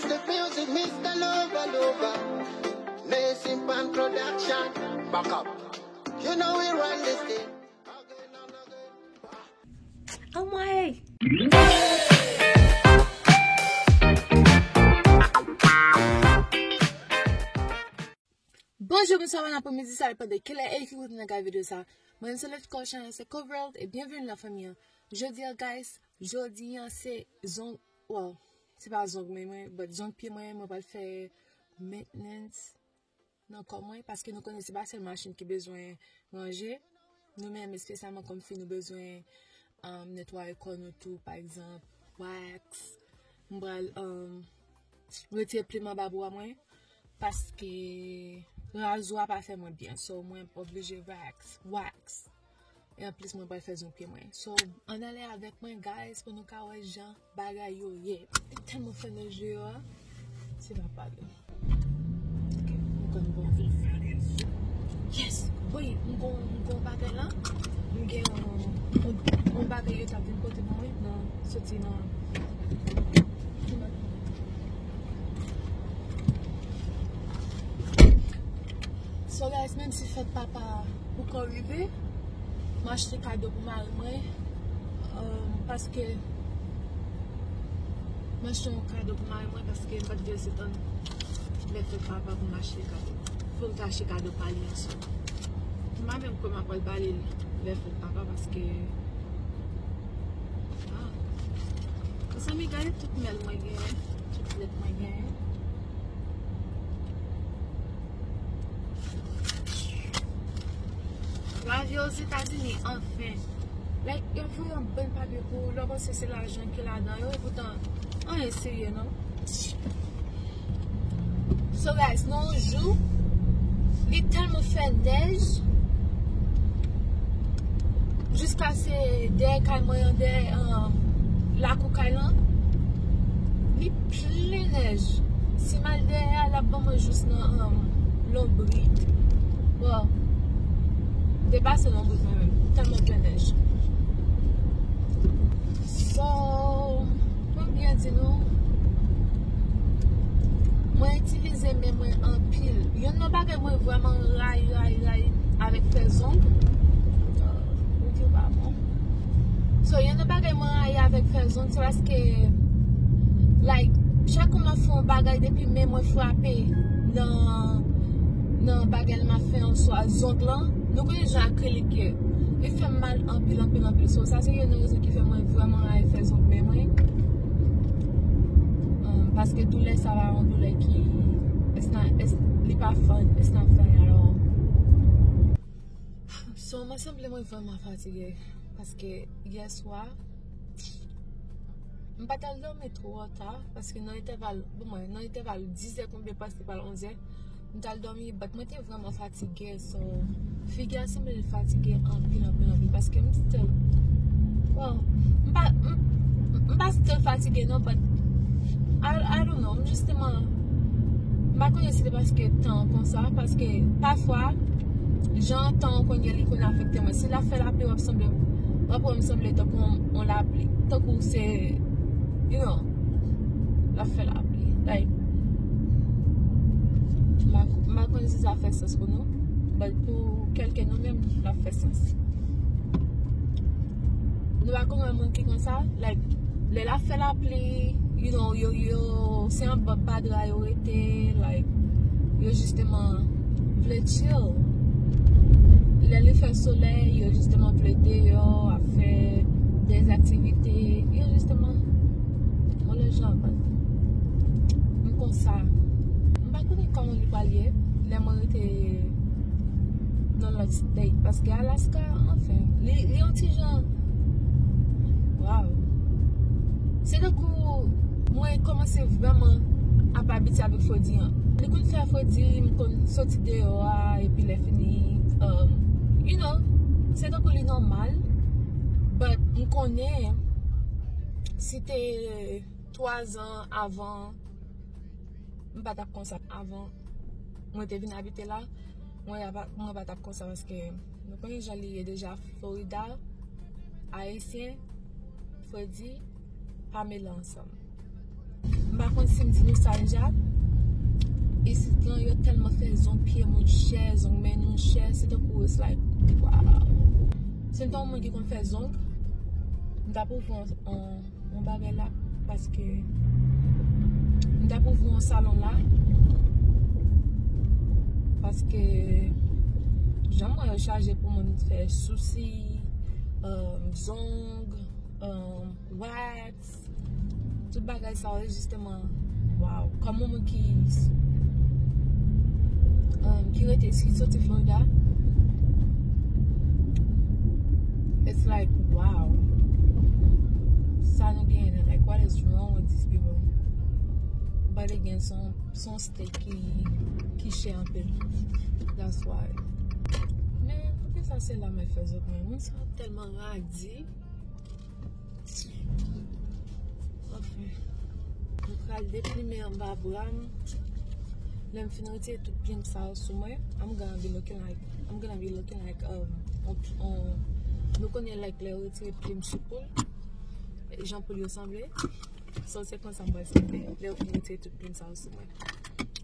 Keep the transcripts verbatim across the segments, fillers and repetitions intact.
The music, Mister Lover Lover. Mason Pan Production. Back up. You know we run this thing. Anmwey! Bonjou, bonswa, bon apremidi, sa depann de kilè e ki kote n ap gade videyo sa. Mwen se Let's Call Channel, se Coverworld e byenveni nan fanmi an. Jodi a, guys, jodi a se zong, well, se pa zong men mwen, but zong pye mwen, mwen pral fè maintenance nan kò mwen, paske nou konnen se pa sèl machin ki bezwen ranje. Nou menm, espesyalman kòm fi, nou bezwen um, netwaye kò nou tou, pa egzanp, wax. M pral um, retire plim anba bra mwen, paske razwa pa fè mwen byen. So, mwen oblije wax. Wax. E anplis, mwen pral fè zong pye mwen. So, ann ale avèk mwen, guys, pou nou ka wè jan bagay yo ye. Li tèlman fè nèj deyò a. Se pa pale. Ok, nou konn bon. Yes! Wi, m gon, m gon bagay la. M gen yon, yon, yon bagay yo t ap vin pote pou mwen nan, soti nan. So guys, menm si fèt papa poko rive, m achte kado pou mari mwen, um, paske m achte yon kado pou mari mwen paske m pa t vle se tann lè fèt papa pou m achte kado. Fò m te achte kado pa li ansanm. M pa menm kwè m ap pral ba li l lè fèt papa paske, ah, mezanmi, gade tout mèl mwen genyen, tout lèt mwen genyen. Lavi Ozetazini, anfen. Like, yo voye yon bann papye pou ou, lè w panse se lajan ki ladan yo, epoutan, anyen serye non. So guys, nan yon jou, li tèlman fè nèj, jiska se dèyè kay mwen an, dèyè, um, lakou kay lan, li plen nèj. Si m al dèyè a, l ap ban mwen jous nan, um, lonbrit. Bon, depase lonbrit mwen menm, tèlman plen nèj. So, pou m byen di nou, mwen itilize men mwen anpil. Youn nan bagay mwen vrèman rayi, rayi, rayi avèk fè zong. Ou di pa bon. So, youn nan bagay mwen rayi avèk fè zong, se paske, like, chak kou m ap fè yon bagay, depi men mwen frape nan, nan bagay m ap fè an, swa zong lan, nou konnen jan akrilik ye. Li fè m mal anpil, anpil, anpil. So, sa se youn nan rezon ki fè mwen vrèman rayi fè zong men mwen. Um, paske doulè sa pa yon doulè ki, it's not, it's, li pa fun, it's not fun at all. So, mwen sanble mwen vrèman fatige, paske yè swa, m pa t al dòmi twò ta, paske nan entèval, bon, mwen, nan entèval dizè konbyen pase pral onzè, m t al dòmi, but mwen te vrèman fatige, so, figi a sanble l fatige anpil, anpil, anpil, paske m still, well, m pa, m, m pa still fatige non, but I, I don't know, m jisteman, m pa konnen si se paske tan an konsa, paske pafwa, jan tan an konn ye, li konn afekte mwen. Si l ap fè lapli, w ap sanble, w ap wè m sanble tankou yon, yon lapli. Tankou se, you know, l ap fè lapli. Like, m pa, m pa konnen si sa fè sans pou nou, but pou kèlke nou menm, l ap fè sans. Nou pa konn wè moun ki konsa, like, lè l ap fè lapli, you know, yo, yo, se anba pa dra yo rete, like, yo jisteman vle chill. Lè li fè solèy, yo jisteman vle deyò, ap fè dèzaktivite, yo jisteman, mwen le jan, m konsa. M pa konnen kòman li pral ye, lè mwen rete nan lòt state, paske Alaska, anfen, li, li yon ti jan, waw. Se tankou mwen kòmanse vrèman ap abitye avèk fredi an. Li konn fè fredi, m konn soti deyò a, epi lè fini, um, you know, se tankou li nòmal, but m konnen si te twa zan avan, m pa t ap konsa. Avan mwen te vin abite la, mwen pa, mwen pa t ap konsa, paske nou konnen jan li ye deja, Florida, Ayisyen, fredi, pa mele ansanm. M pa konn si m di nou sa deja. Isit lan, yo tèlman fè zong pye moun chè, zong men moun chè, se tankou it's like, wow. Si m te yon moun ki konn fè zong, m t ap ouvri yon, yon, yon bagay la, paske m t ap ouvri yon salon la, paske jan mwen yo chaje pou moun fè sousi, um, zong, um, wax, tout bagay sa yo, jisteman, wow. Kòm yon moun ki, um, ki rete, ki soti Florida, it's like, wow. Sa nou genyen, like, what is wrong with these people? But again, son, son state ki, ki chè anpil. That's why. Men, poukisa se la mwen fè zot mwen? Moun sa tèlman radi. Anfen, mwen pral deplime anba bra m. Lè m fin retire tout plim sa yo sou mwen, I'm gonna be looking like, I'm gonna be looking like, um, on, on, nou konnen, like, lè yo retire plim sou poul, jan poul yo sanble. So, se konsa m pral sanble lè yo fin retire tout plim sa yo sou mwen.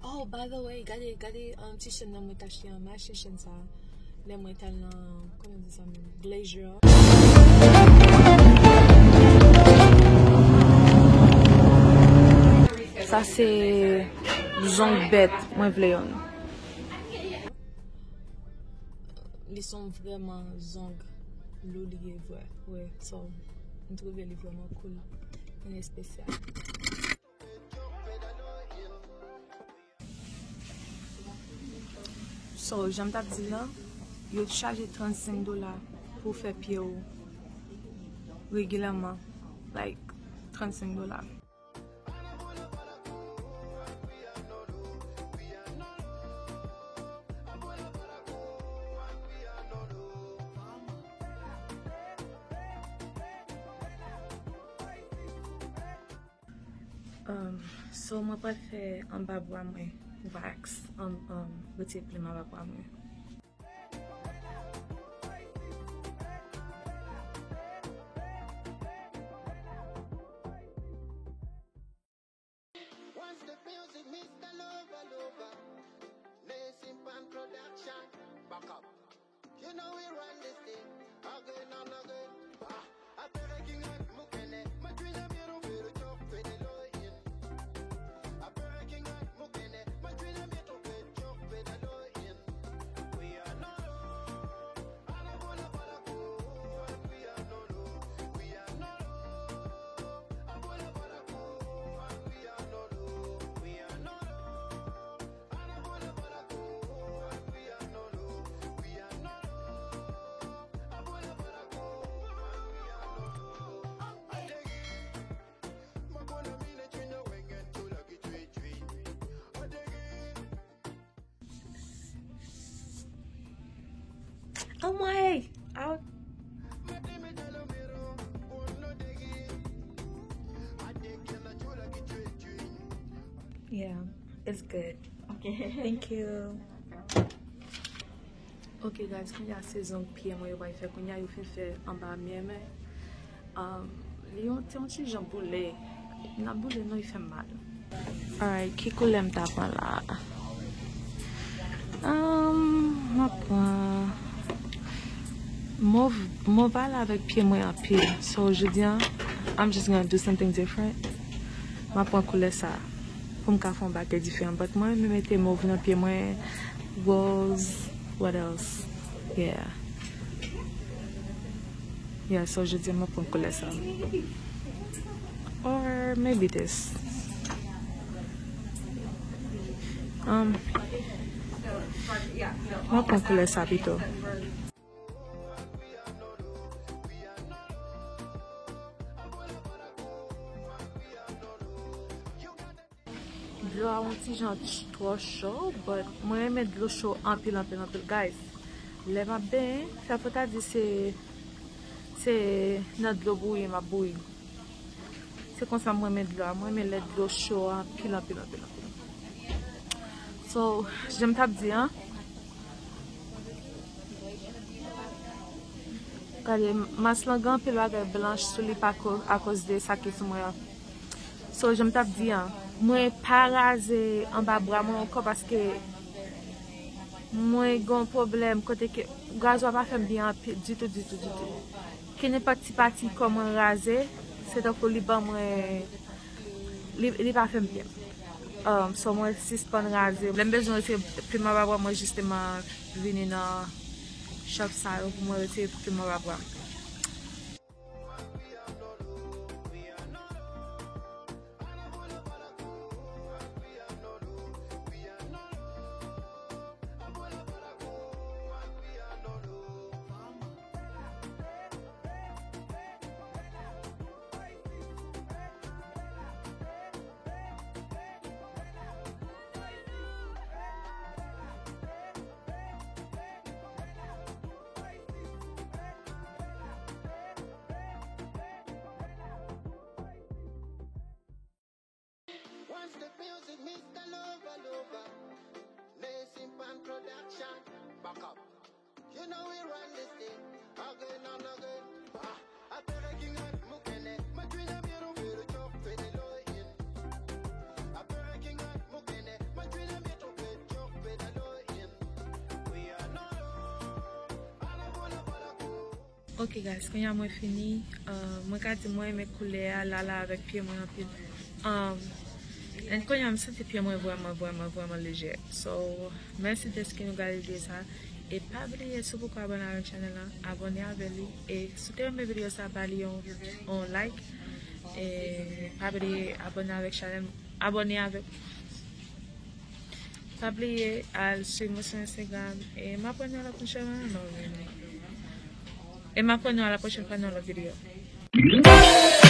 Oh, by the way, gade, gade, um, ti chèn nan mwen t achte an, m achte chèn sa. Lè mwen t al nan, kòman di sa menm? Glacier. Sa se zong bèt, mwen vle youn. Li se yon vrèman zong lou li ye vre, wi. So, m twouve li vrèman cool, en espesyal. So, jan m t ap di l lan, yo chaje trannsenk dola pou w fè pye w regilyèman, like, trannsenk dola. Um, so, mwen pral fè anba bra mwen wax, um, um, retire plim anba bra mwen. Once the music, Mister Lover Lover, Nation Pan Production, back up. You know we run this thing again and again. Ah, a perre king ak mukene, ma twina miro pero chok fede lo in. A perre king ak mukene, ma twina miro pero chok fede lo in. We are not alone. Ana bola para ko, we are not alone. We are not alone. A bola para ko, we are not alone. We are not alone. Anmwey! Out. Yeah, it's good. Okay. Thank you. Ok, guys, kounye a se zong pye mwen yo pral fè. Kounye a yo fin fè anba men mwen. Um, li yon, te yon ti jan boule. N ap boule non, li fè m mal. Alright, ki koulè m ta pran la? Um, m ap pran mov, mov ale avèk pye mwen anpil. So, jodi a, I'm just gonna do something different. M ap pran koulè sa pou m ka fè yon bagay diferan. But mwen renmen mete mov nan pye mwen, rose, what else? Yeah. Yeah, so jodi a m ap pran koulè sa. Or maybe this. Um, m ap pran koulè sa pito. Dlo a yon ti jan ch-, twò cho, but mwen renmen dlo cho anpil, anpil, anpil, guys. Lè m ap benyen, fè fò ta di se, se nan dlo bouyi m ap bouyi. Se konsa mwen renmen dlo a. Mwen renmen lè dlo cho anpil, anpil, anpil, anpil. So, jan m t ap di an, gade, mas lan gen anpil bagay blanch sou li pa ko-, akoz de sa ki sou mwen an. So, jan m t ap di an, mwen pa raze anba bra mwen ankò paske mwen gen yon pwoblèm kote ke razwa pa fè m byen anpil ditou, ditou, ditou. Kenenpòt ti pati kò mwen raze, se tankou li ban mwen, li, li pa fè m byen. Um, so mwen sispann raze. Lè m bezwen retire plim anba bra mwen, jisteman vini nan shop sa yo pou mwen retire plim anba bra m. One step music, Mister Lover Lover. Nation Pan Production. Back up. You know we run this thing again and again. Ah, apere ki rat mou kene, ma twina miro vero chok fede lo in. Apere ki rat mou kene, ma twina miro vero chok fede lo in. We are not alone. Ala bola bola ko. Ok guys, kounye a mwen fini. Uh, mwen ka di mwen renmen koulè a, lala avèk pye mwen anpil. Um, and kounye a m santi pye mwen vrèman, vrèman, vrèman lejè. So, mèsi dèske nou gade videyo sa. E pa bliye, si w poko abòne avèk chanèl la, abòne avè li. E si w te renmen videyo sa, ba li yon, yon like. E pa bliye abòne avèk chanèl, abòne avèk Pa bliye al swiv mwen sou Instagram. E m ap wè nou a la pwochèn fwa nan yon lòt videyo. E m ap wè nou a la pwochèn fwa nan yon lòt videyo.